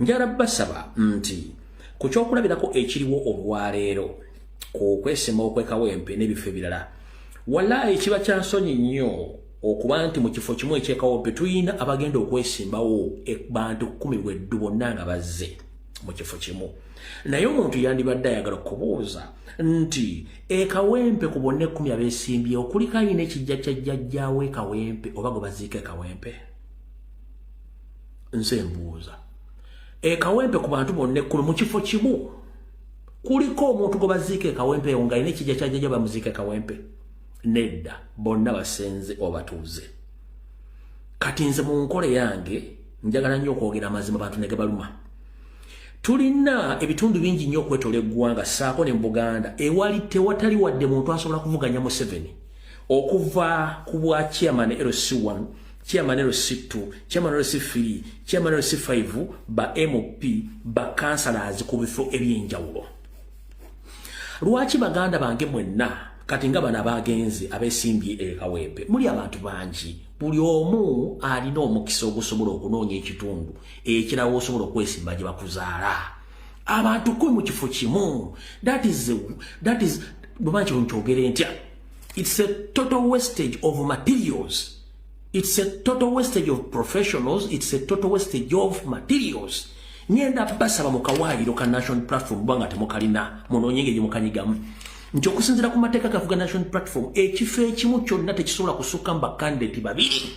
Njagala basaba nti ku kyokulabirako ekiriwo olwaleero ku kwesima okw'ekawempe n'ebifo ebirala, walaayi kiba kya nsonyi nnyo okuba nti mu kifo kimu eky'ekawempe tulina abagenda okwesimbawo bantu 10 bweddu bonna nga bazze mu kifo kimu. Naye omuntu yandibadde ayagala okubuuza nti ekawempe ku bonna 10 abeesimbyewo kuliko alina ekijja kya jjajjaawe ekawempe oba gwe baziika ekawempe? Nze mbuuza, ekawempe ku bantu bonna 10 mu kifo kimu kuliko omuntu gwe baziika ekawempe ewo ng'alina ekijja kya jjajja bamuziika ekawempe? Nedda, bonna basenze oba batuuze. Kati nze mu nkola yange njagala nnyo okwogera amazima bantu ne gebaluma. Tulina ebitundu bingi nnyo okwetola eggwanga ssaako ne mu Buganda ewali tewatali wadde muntu asobola kuvuganya Museveni okuva ku bwa chairman LC1, chairman LC2, chairman LC3, chairman LC5, ba MP, ba councillors ku bifo ebyenjawulo. Lwaki baganda bange mwenna kati nga bano abagenze abesimbye ekawempe muli abantu bangi, buli omu alina omukisa ogusobola okunoonya ekitundu ekirala osobola okwesimba gye bakuzaala. Abantu 10 mu kifo kimu, that is bwe nkyogere ntya, it's a total wastage of materials, it's a total wastage of professionals, it's a total wastage of materials. Ngenda basaba mu kawaayiro ka National Platform, kubanga temukalina, munoonye engeri mukanyigamu, nti okusinziira ku mateeka gafuga National Platform, ekifo ekimu kyonna tekisobola kusukka mu bakandidate babiri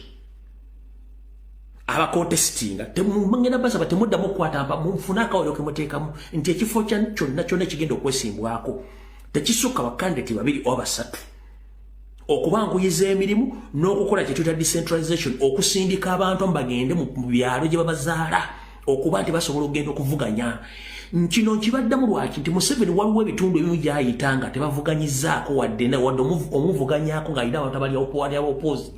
abacontestinga. Ngenda basaba temuddamu okukwata mpa, mufune akawaliro kemuteekamu nti ekifo kyonna kyonna ekigenda okwesimbwako tekisukka bakandidate babiri oba basatu, okubanguyiza emirimu n'okukola kye tuyita decentralization, okusindika abantu bagende mu byalo gye babazaala okuba nti basobola okugenda okuvuganya. Kino nkibaddamu lwaki nti Museveni waliwo ebitundu ebimu gy'ayita nga tebavuganyizaako wadde wadde omuvuganyaako ng'alina abantu abali opposed.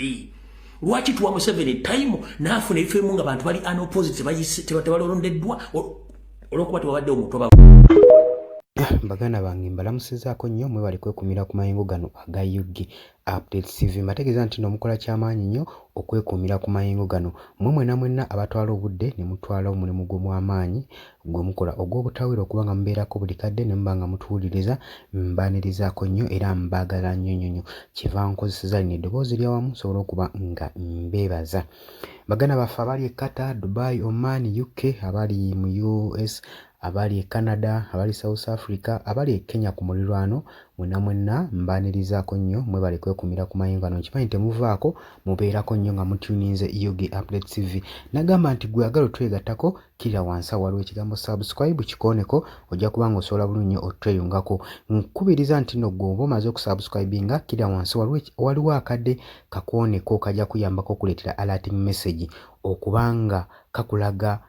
Lwaki tuwa Museveni time n'afuna ebifo ebimu nga bantu bali unopposed, tebalondeddwa olw'okuba tewabadde omuntu aba? Baganda bange, mbalamusizaako nnyo. Mwebale kwekuumira ku mayengo gano aga UG Update TV. Mbategeeza nti nomukola kyamaanyi nnyo okwekuumira ku mayengo gano. Mmwe mwena mwenna abatwala obudde ne mutwala omulimu gw'omwamaanyi gwe mukola ogw'obutawera okuba nga mubeerako buli kadde ne muba nga mutuwuliriza, mbaanirizaako nnyo era mbaagala nnyo nnyo nnyo. Kyeva nkozeseza lino eddoboozi eryawamu nsobole okuba nga mbeebaza. Baganda baffe abali e Qatar, Dubai, Oman, UK, abali mu US, abali e Canada, abali South Africa, abali e Kenya ku mulirwano, mwenna mwenna mbaanirizaako nnyo. Mwebale kwekuumira ku mayengo gano. Nkimanyi temuvaako, mubeerako nnyo nga mutuninze UG Update TV. Nagamba nti gwe agala otwegattako, kkirira wansi awo waliwo ekigambo subscribe, kikooneko, ojja kuba nga osobola bulungi nnyo otweyungako. Nkukubiriza nti nno gwe oba omaze okusubscribinga, kkirira wansi waliwo akadde kakooneko, kajja kuyambako okuleetera alerting message okubanga kakulaga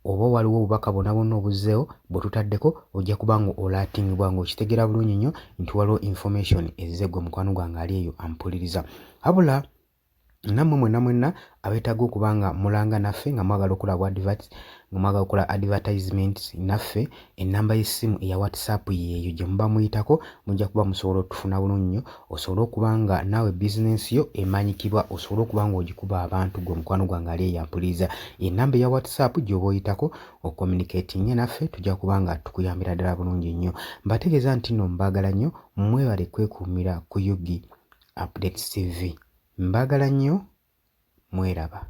oba waliwo obubaka bwonna bwonna obuzzeewo bwe tutaddeko, ojja kuba nga olatingibwa ng'okitegeera bulungi nnyo nti waliwo information ezze gwe mukwano gwange ali eyo ampuliriza. Wabula nammwe mwenna mwenna abeetaaga okuba nga mulanga naffe, nga mwagala okukola bwa advert, nga mwagala okukola advertisement naffe, ennamba y'essimu eya WhatsApp yeeyo gye muba muyitako, mujja kuba musobola otufuna bulungi nnyo, osobole okuba nga naawe bizinensi yo emanyikibwa, osobole okuba nga ogikuba abantu. Gwe mukwano gwange ali eyo ampuliriza, ennamba eya WhatsApp gy'oba oyitako ocommunicatinge naffe, tujja kuba nga tukuyambira ddala bulungi nnyo. Mbategeeza nti nno mbaagala nnyo, mwebale kwekuumira ku UG Updates TV. Mbaagala nnyo, mweraba.